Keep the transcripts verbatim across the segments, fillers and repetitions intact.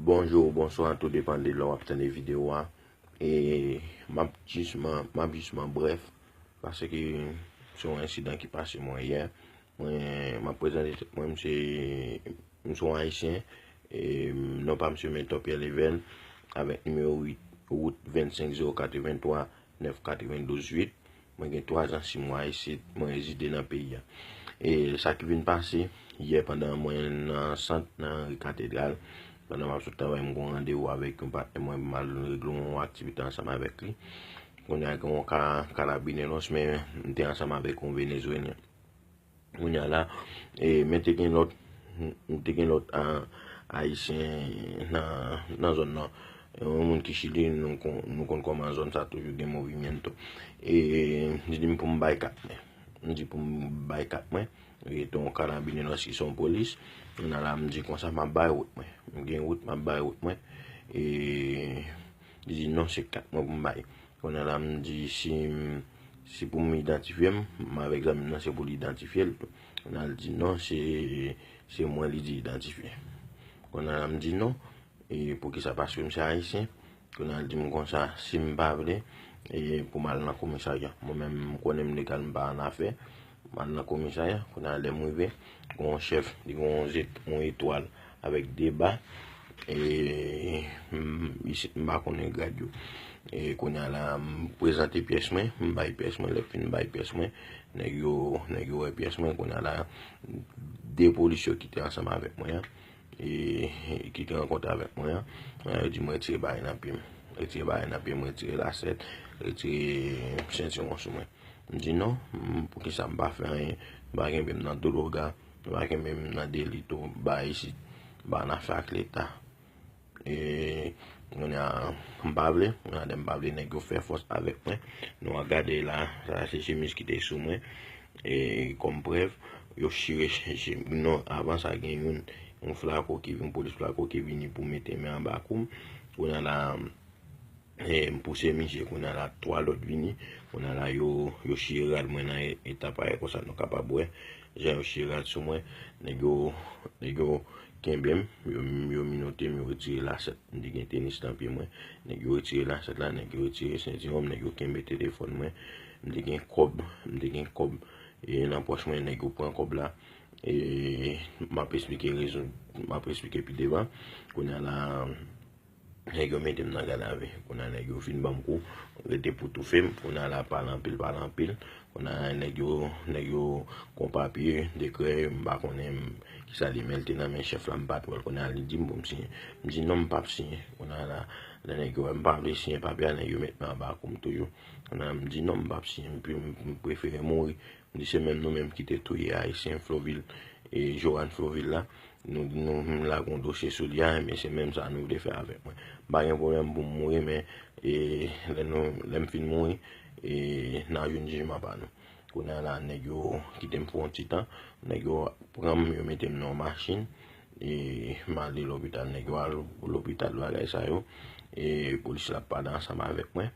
Bonjou, bonswa, tou depann de lè w ap tande videyo a. E m ap jisman, m ap jisman brèf, paske se yon ensidan ki pase mwen yè. Mwen, m ap prezante tèt mwen, m se, m se yon Ayisyen. E non pa m se Mentor Pierre Leven, avèk nimewo uit, wout vennsenk zewo katrevenntwa, nèf katrevendouz uit. Mwen gen twa zan sis mwa isit, mwen rezide nan peyi a. E sa ki vin pase, yè pandan mwen nan sant, nan Ri Katedral, pandan m ap sot travay, m gen yon randevou avèk yon patnè mwen pou m al regle yon aktivite ansanm avèk li. Kounye a gen yon ka, karabineros, men m te ansanm avèk yon Venezwelyen. Kounye a la, e, men te gen lòt, m te gen lòt a, Ayisyen nan, nan zòn nan. Yon moun ki Chili, nou kon, nou konn kòman zòn sa toujou gen movimiento. E li di m pou m bay kat mwen. M di pou m bay kat mwen. E te yon karabineros ki se yon polis. Kounye a la, m di konsa, m ap bay wout mwen. M gen wout, m ap bay wout mwen. E li di non, se kat mwen pou m bay. Kounye a la, m di si, si pou m idantifye m, m avèk zanmi m nan, se pou li idantifye l tou. Kounye a l di non, se, se mwen li di idantifye. Kounye a la, m di non, e poukisa? Paske m se Ayisyen. Kounye a l di m konsa, si m pa vle, e pou m al nan komisarya. Mwen menm, m konnen m legal, m pa annafè. M al nan komisarya, kounye a lè m rive, gen yon chèf, li gen yon zet-, yon etwal avèk de ba. E m, isit, m pa konnen grad yo. E kounye a la, m prezante pyès mwen, m bay pyès mwen, lè m fin bay pyès mwen, nèg yo, nèg yo wè pyès mwen, kounye a la, de polis yo ki te ansanm avèk mwen an, e ki te rankontre avèk mwen an, kounye a yo di m retire bagay nan pye m. Retire bagay nan pye m, retire lasèt, retire sentiwon sou mwen. M di non, m, poukisa m pa fè anyen? M pa kenbe m nan dologa, m pa kenbe m nan delito, ba isit, m pa annafè ak leta. E kounye a, m pa vle, kounye a lè m pa vle, nèg yo fè fòs avèk mwen. Nou a gade la, sa se chemiz ki te sou mwen. E kòm prèv, yo chire che-, che-, non, avan sa gen youn, yon flako ki vin, polis flako ki vini pou mete men anba kou m. Kounye a la, e m pouse misye, kounye a la, twa lòt vini. Kounye a la, yo, yo chire rad mwen nan e-, etap a yè konsa nou kapab wè. Jan yo chire rad sou mwen, nèg yo, nèg yo kenbe m, yo, yo minote m, yo retire lasèt. M te gen tenis nan pye mwen. Nèg yo retire lasèt la, nèg yo retire sentiwon m, nèg yo kenbe telefòn mwen. M te gen kòb, m te gen kòb, e nan pòch mwen, nèg yo pran kòb la. E m ap esplike rezon, m ap esplike pi devan. Kounye a la, nèg yo mete m nan gadavi. Kounye a nèg yo fin ban m kou, rete pou toufe m. Kounye a la, pale anpil, pale anpil. Kounye a nèg yo, nèg yo kon papye, dekrè, m pa konnen m, kisa li, men l te nan men chèf la, m pa t wè l. Kounye a li di m pou m siyen. M di non, m p ap siyen. Kounye a la, lè nèg yo wè m pa vle siyen papye a, nèg yo met men anba kou m toujou. Kounye a m di non, m p ap siyen, m, m, m prefere mouri. M di se menm nou menm ki te touye Ayisyen Flovil, e Johan Flovil la. Nou, nou, m lage yon dosye sou li a, men se menm sa nou vle fè avèk mwen. M pa gen pwoblèm pou m mouri, men, e, lè nou, lè m fin mouri, e, n a jwenn jijman pa nou. Kounye a la, nèg yo kite m pou yon ti tan, nèg yo pran m, yo mete m nan yon machin, e, m ale lopital, nèg yo al lopital, bagay sa yo, e, polis la ap pale ansanm avèk mwen,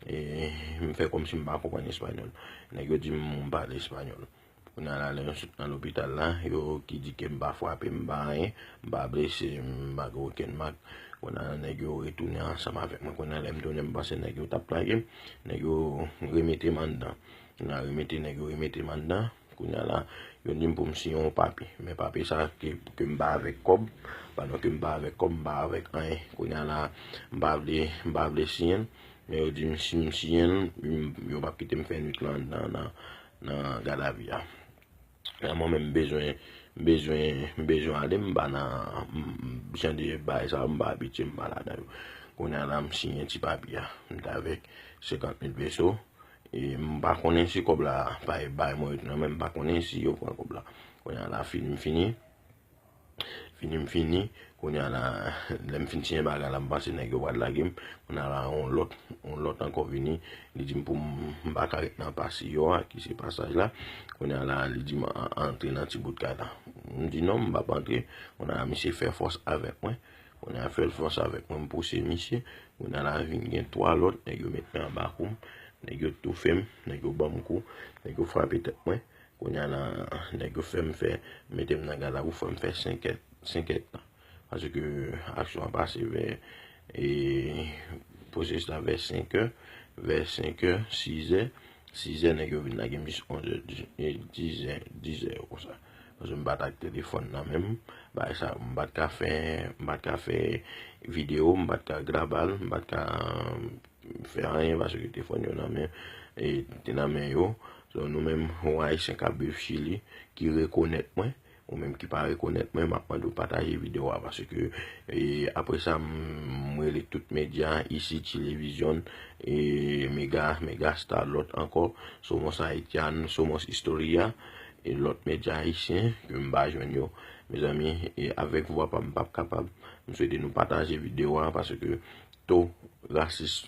e, m fè kòmsi m pa konprann espanyòl. Nèg yo di m m pale espanyòl. Kounye a la, lè m sot nan lopital la, yo ki di ke m pa frape, m pa anyen, m pa blese, m pa gen okenn mak. Kounye a la, nèg yo retounen ansanm avèk mwen. Kounye a, lè m tounen, m panse nèg yo t ap lage m. Nèg yo remete m anndan. Kounye a, remete, nèg yo remete m anndan. Kounye a la, yo di m pou m siyen yon papye. Men papye sa, ke, ke m pa avèk kòb. Pandan ke m pa avèk kòb, m pa avèk anyen. Kounye a la, m pa vle, m pa vle siyen l. Men yo di m si m siyen l, m, yo p ap kite m fè nwit lan anndan nan, nan gadavi a. Nan moman m bezwen, m bezwen, m bezwen ale, m pa nan, m, jan de bagay sa yo, m pa abitye, m pa ladan yo. Kounye a la, m siyen ti papye a. M t avèk senkant mil peso. E m pa konnen si kòb la pa bay mwen retounen, men m pa konnen si yo pran kòb la. Kounye a la, fini m fini. Fini m fini. Kounye a la, lè m fin siyen bagay la, m panse nèg yo pral lage m. Kounye a la, yon lòt, yon lòt ankò vini. Li di m pou m, m pa ka ret nan Pasillo a, ki se pasaj la. Kounye a la, li di m an-, antre nan ti bout kay la. M di non, m p ap antre. Kounye a la, misye fè fòs avèk mwen. Kounye a, fè fòs avèk mwen, m pouse misye. Kounye a la, vin gen twa lòt, nèg yo met men anba kou m. Nèg yo toufe m, nèg yo ban m kou, nèg yo frape tèt mwen. Kounye a la, nèg yo fè m fè, mete m nan gadavi, fè m fè senk èd, senk èd tan. Paske aksyon an pase vè, e, pwosesis la vè senk è, vè senk è, sis è, sis è, nèg yo vin lage m jis onz è, dis è, dis è konsa. Paske m pa t ak telefòn nan men m, bagay sa, m pa t ka fè, m pa t ka fè videyo, m pa t ka graba l, m pa t ka fè anyen paske telefòn yo nan men, e, te nan men yo. So, nou menm, yon Ayisyen k ap viv Chili, ki rekonèt mwen, ou menm ki pa rekonèt mwen, m ap mande w pataje videyo a paske, e, apre sa, m, m rele tout medya, isi Chilevizyon, e, Mega, Mega Star, lòt ankò, Somos Haitian, Somos Historia, e lòt medya ayisyen ke m pa jwenn yo. Mezanmi, e, avèk vwa pa m, m p ap kapab. M swete nou pataje videyo a paske to rasis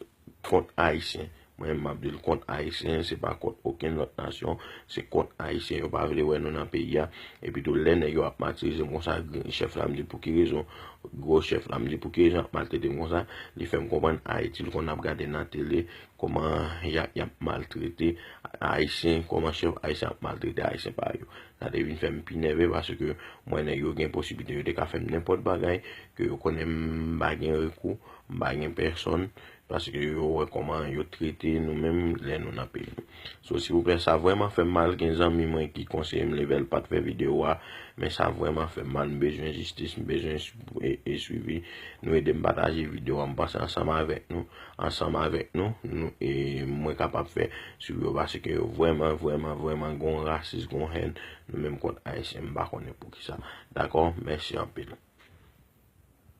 kont Ayisyen. Mwen, m ap di l kont Ayisyen, se pa kont okenn lòt nasyon, se kont Ayisyen. Yo pa vle wè nou nan peyi a. Epi tou, lè nèg yo ap matirize m konsa, gr-, chèf la, m di pou ki rezon, gwo chèf la, m di pou ki rezon ap maltrete m konsa, li fè m konprann Ayiti, l konn ap gade nan tele, kòman y a, y ap maltrete Ayisyen, kòman chèf ayisyen ap maltrete Ayisyen pa yo. Sa te vin fè m pi nève paske m wè nèg yo gen posiblite yo te ka fè m nenpòt bagay, ke yo konnen m pa gen rekou, m pa gen pèsòn, paske yo wè kòman yo trete nou menm lè nou nan peyi nou. So, silvouplè, sa vrèman fè m mal, gen zanmi mwen ki konseye m level pa t fè videyo a, men sa vrèman fè m mal, m bezwen jistis, m bezwen swi-, e, e swivi. Nou ede m pataje videyo a, m panse ansanm avèk nou, ansanm avèk nou, nou, e mwen kapab fè swiv yo paske yo vrèman, vrèman, vrèman gon rasis, gon hèn, nou menm kont Ayisyen, m pa konnen poukisa. Dakò? Mèsi anpil.